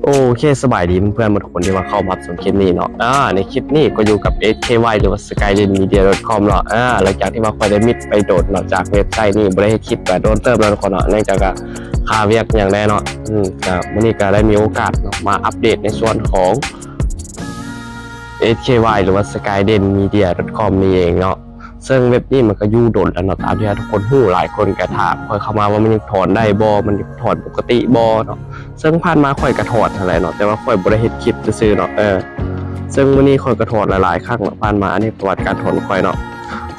ໂອເຄ ສະບາຍດີເພື່ອນໆ ໝົດທຸກຄົນທີ່ວ່າເຂົ້າມາຮັບຊົມຄລິບນີ້ເນາະ. ອາ ໃນຄລິບນີ້ກໍຢູ່ກັບ ເອສເຄວາຍ ຫຼືວ່າ ສະກາຍເດນມີເດຍ ດອດຄອມເນາະ. ອາ ຫຼັງຈາກທີ່ວ່າຂ້ອຍໄດ້ມິດໄປໂດນເນາະ ຈາກເວັບໄຊນີ້ ບໍ່ໄດ້ເຮັດຄລິບກໍໂດນເຕີບແລ້ວທຸກຄົນເນາະ ເນື່ອງຈາກກໍຄາວຽກຫຍັງແດ່ເນາະ. ອືມ ກໍມື້ນີ້ກໍໄດ້ມີໂອກາດເນາະ ມາອັບເດດໃນສ່ວນຂອງ ເອສເຄວາຍ ຫຼືວ່າ ສະກາຍເດນມີເດຍ ດອດຄອມນີ້ເອງເນາະ. ເຊິ່ງເວັບນີ້ມັນກໍຢູ່ດົນແລ້ວເນາະ ຕາມທີ່ວ່າທຸກຄົນຮູ້ ຫຼາຍຄົນກໍຖາມຂ້ອຍເຂົ້າມາວ່າມັນຍັງຖອນໄດ້ບໍ່ ມັນຖອນປົກກະຕິບໍ່ເນາະ. ເຊິ່ງຜ່ານມາຂ້ອຍກໍຖອນຫັ້ນແຫຼະເນາະ ແຕ່ວ່າຂ້ອຍບໍ່ໄດ້ເຮັດຄລິບຊື່ໆເນາະ. ເອີ ເຊິ່ງມື້ນີ້ຂ້ອຍກໍຖອນຫຼາຍໆຄັ້ງເນາະ ຜ່ານມາ. ອັນນີ້ປະຫວັດການຖອນຂ້ອຍເນາະ.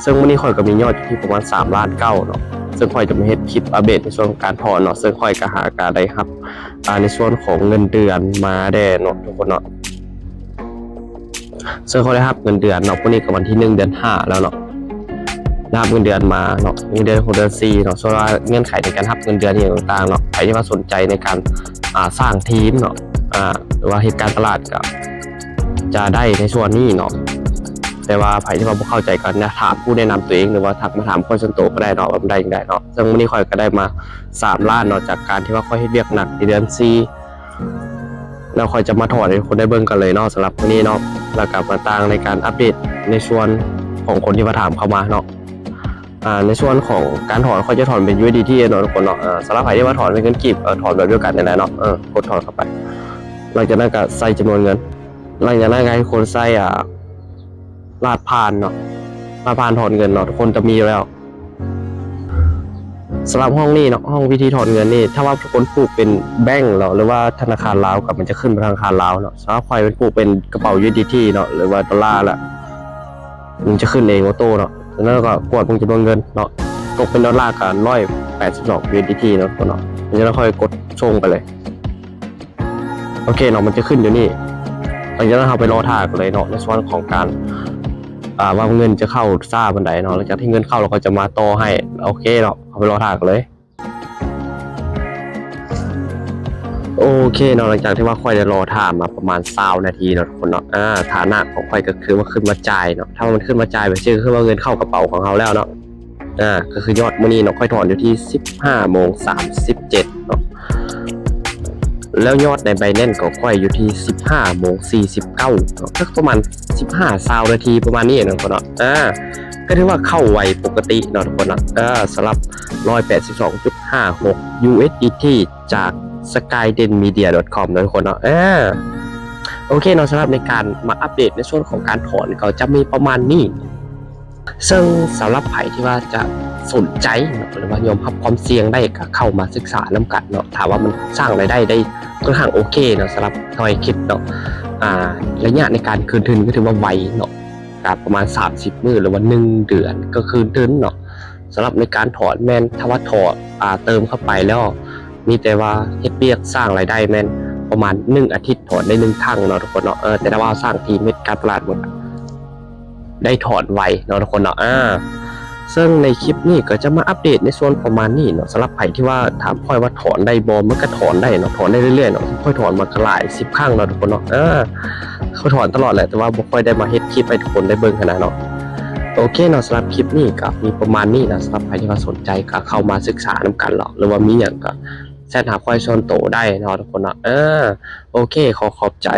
ເຊິ່ງມື້ນີ້ຂ້ອຍກໍມີຍອດຢູ່ທີ່ປະມານສາມລ້ານເກົ້າເນາະ ເຊິ່ງຂ້ອຍຈະມາເຮັດຄລິບອັບເດດໃນສ່ວນຂອງການຖອນເນາະ. ເຊິ່ງຂ້ອຍກໍຫາກໍໄດ້ຮັບ ອ່າ ໃນສ່ວນຂອງເງິນເດືອນມາແດ່ເນາະ ທຸກຄົນເນາະ. ເຊິ່ງຂ້ອຍໄດ້ຮັບເງິນເດືອນເນາະ ມື້ນີ້ກໍວັນທີໜຶ່ງ ເດືອນຫ້າແລ້ວເນາະ ໄດ້ຮັບເງິນເດືອນມາເນາະ ເງິນເດືອນຂອງເດືອນສີ່ເນາະ. ສ່ວນວ່າເງື່ອນໄຂໃນການຮັບເງິນເດືອນອີ່ຫຍັງຕ່າງໆເນາະ ໃຜທີ່ວ່າສົນໃຈໃນການ ອ່າ ສ້າງທີມເນາະ ອ່າ ຫຼືວ່າເຮັດການຕະຫຼາດ ກໍຈະໄດ້ໃນສ່ວນນີ້ເນາະ. ແຕ່ວ່າໃຜທີ່ວ່າບໍ່ເຂົ້າໃຈກໍຖາມຜູ້ແນະນຳຕົວເອງ ຫຼືວ່າທັກມາຖາມຂ້ອຍສ່ວນໂຕກໍໄດ້ເນາະ ວ່າມັນໄດ້ຈັ່ງໃດເນາະ. ເຊິ່ງມື້ນີ້ຂ້ອຍກໍໄດ້ມາສາມລ້ານເນາະ ຈາກການທີ່ວ່າຂ້ອຍເຮັດວຽກໜັກໃນເດືອນສີ່ ແລ້ວຂ້ອຍຈະມາຖອນໃຫ້ທຸກຄົນໄດ້ເບິ່ງກັນເລີຍເນາະ ສຳລັບມື້ນີ້ເນາະ. ແລ້ວກໍມາຕ່າງໃນການອັບເດດໃນສ່ວນຂອງຄົນທີ່ມາຖາມເຂົ້າມາເນາະ. ອ່າ ໃນສ່ວນຂອງການຖອນ ຂ້ອຍຈະຖອນເປັນ ຢູເອສດີທີ ເນາະ ທຸກຄົນເນາະ. ອ່າ ສຳລັບໃຜທີ່ວ່າຖອນເປັນເງິນກີບ ເອີ ຖອນແບບດຽວກັນນີ້ແຫຼະເນາະ. ເອີ ກົດຖອນເຂົ້າໄປ ຫຼັງຈາກນັ້ນກໍໃສ່ຈຳນວນເງິນ ຫຼັງຈາກນັ້ນກໍໃຫ້ທຸກຄົນໃສ່ ອ່າ ລະຫັດຜ່ານເນາະ ລະຫັດຜ່ານຖອນເງິນເນາະ ທຸກຄົນຈະມີຢູ່ແລ້ວ. ສຳລັບຫ້ອງນີ້ເນາະ ຫ້ອງວິທີຖອນເງິນນີ້ ຖ້າວ່າທຸກຄົນຜູກເປັນແບັງເນາະ ຫຼືວ່າທະນາຄານລາວ ກໍມັນຈະຂຶ້ນເປັນທະນາຄານລາວເນາະ. ສຳລັບຂ້ອຍມັນຜູກເປັນກະເປົາ ຢູເອສດີທີ ເນາະ ຫຼືວ່າໂດລາລະ ມັນຈະຂຶ້ນເອງໂອໂຕ້ເນາະ. ຈາກນັ້ນກໍກວດເບິ່ງຈຳນວນເງິນເນາະ ຕົກເປັນໂດລາກໍຮ້ອຍແປດສິບສອງ ຢູເອສດີທີ ເນາະ ທຸກຄົນເນາະ. ຈາກນັ້ນຂ້ອຍກົດສົ່ງໄປເລີຍ. ໂອເຄເນາະ ມັນຈະຂຶ້ນຢູ່ນີ້. ຫຼັງຈາກນັ້ນເຮົາໄປລໍຖ້າກັນເລີຍເນາະ ໃນສ່ວນຂອງການ ອ່າ ວ່າເງິນຈະເຂົ້າຊ້າປານໃດເນາະ. ຫຼັງຈາກທີ່ເງິນເຂົ້າ ເຮົາກໍຈະມາຕໍ່ໃຫ້. ໂອເຄເນາະ ເຮົາໄປລໍຖ້າກັນເລີຍ. ໂອເຄເນາະ ຫຼັງຈາກທີ່ວ່າຂ້ອຍໄດ້ລໍຖ້າມາປະມານຊາວນາທີເນາະ ທຸກຄົນເນາະ. ອ່າ ຖານະຂອງຂ້ອຍກໍຄືວ່າຂຶ້ນມາຈ່າຍເນາະ. ຖ້າວ່າມັນຂຶ້ນມາຈ່າຍແບບນີ້ ກໍຄືວ່າເງິນເຂົ້າກະເປົາຂອງເຮົາແລ້ວເນາະ. ອ່າ ກໍຄືຍອດມື້ນີ້ເນາະ ຂ້ອຍຖອນຢູ່ທີ່ສິບຫ້າໂມງສາມສິບເຈັດເນາະ ແລ້ວຍອດໃນ Binance ຂອງຂ້ອຍຢູ່ທີ່ສິບຫ້າໂມງສີ່ສິບເກົ້າເນາະ ກໍປະມານສິບຫ້າ ຊາວນາທີປະມານນີ້ເນາະ ທຸກຄົນເນາະ. ອ່າ ກໍຖືວ່າເຂົ້າໄວປົກກະຕິເນາະ ທຸກຄົນເນາະ. ເອີ ສຳລັບຮ້ອຍແປດສິບສອງຈຸດຫ້າຫົກ ຢູເອສດີທີ ຈາກ ສະກາຍເດນມີເດຍ ດອດຄອມ ເນາະ ທຸກຄົນເນາະ. ເອີ ໂອເຄເນາະ ສຳລັບໃນການມາອັບເດດໃນສ່ວນຂອງການຖອນ ກໍຈະມີປະມານນີ້. ເຊິ່ງສຳລັບໃຜທີ່ວ່າຈະສົນໃຈເນາະ ຫຼືວ່າຍອມຮັບຄວາມສ່ຽງໄດ້ ກໍເຂົ້າມາສຶກສານຳກັນເນາະ. ຖ້າວ່າມັນສ້າງລາຍໄດ້ໄດ້ຄ່ອນຂ້າງໂອເຄເນາະ ສຳລັບຂ້ອຍຄິດເນາະ. ອ່າ ໄລຍະໃນການຄືນທຶນກໍຖືວ່າໄວເນາະ ກໍປະມານສາມສິບມື້ ຫຼືວ່າໜຶ່ງເດືອນກໍຄືນທຶນເນາະ. ສຳລັບໃນການຖອນແມ່ນ ຖ້າວ່າຖອນ ອ່າ ເຕີມເຂົ້າໄປແລ້ວ ມີແຕ່ວ່າເຮັດວຽກສ້າງລາຍໄດ້ແມ່ນປະມານໜຶ່ງອາທິດຖອນໄດ້ໜຶ່ງຄັ້ງເນາະ ທຸກຄົນເນາະ. ເອີ ແຕ່ຖ້າວ່າເຮົາສ້າງທີມເຮັດການຕະຫຼາດໝົດ ໄດ້ຖອນໄວເນາະ ທຸກຄົນເນາະ. ອ່າ ເຊິ່ງໃນຄລິບນີ້ກໍຈະມາອັບເດດໃນສ່ວນປະມານນີ້ເນາະ. ສຳລັບໃຜທີ່ວ່າຖາມຂ້ອຍວ່າຖອນໄດ້ບໍ່ ມັນກໍຖອນໄດ້ເນາະ ຖອນໄດ້ເລື້ອຍໆເນາະ. ຂ້ອຍຖອນມາກໍຫຼາຍສິບຄັ້ງເນາະ ທຸກຄົນເນາະ. ເອີ ຂ້ອຍຖອນຕະຫຼອດແຫຼະ ແຕ່ວ່າບໍ່ຄ່ອຍໄດ້ມາເຮັດຄລິບໃຫ້ທຸກຄົນໄດ້ເບິ່ງຫັ້ນນະເນາະ. ໂອເຄເນາະ ສຳລັບຄລິບນີ້ກໍມີປະມານນີ້ນະ. ສຳລັບໃຜທີ່ວ່າສົນໃຈກໍເຂົ້າມາສຶກສານຳກັນເນາະ ຫຼືວ່າມີຫຍັງກໍແຊັດຫາຂ້ອຍສ່ວນໂຕໄດ້ເນາະ ທຸກຄົນເນາະ. ເອີ ໂອເຄ ຂໍຂອບໃຈ.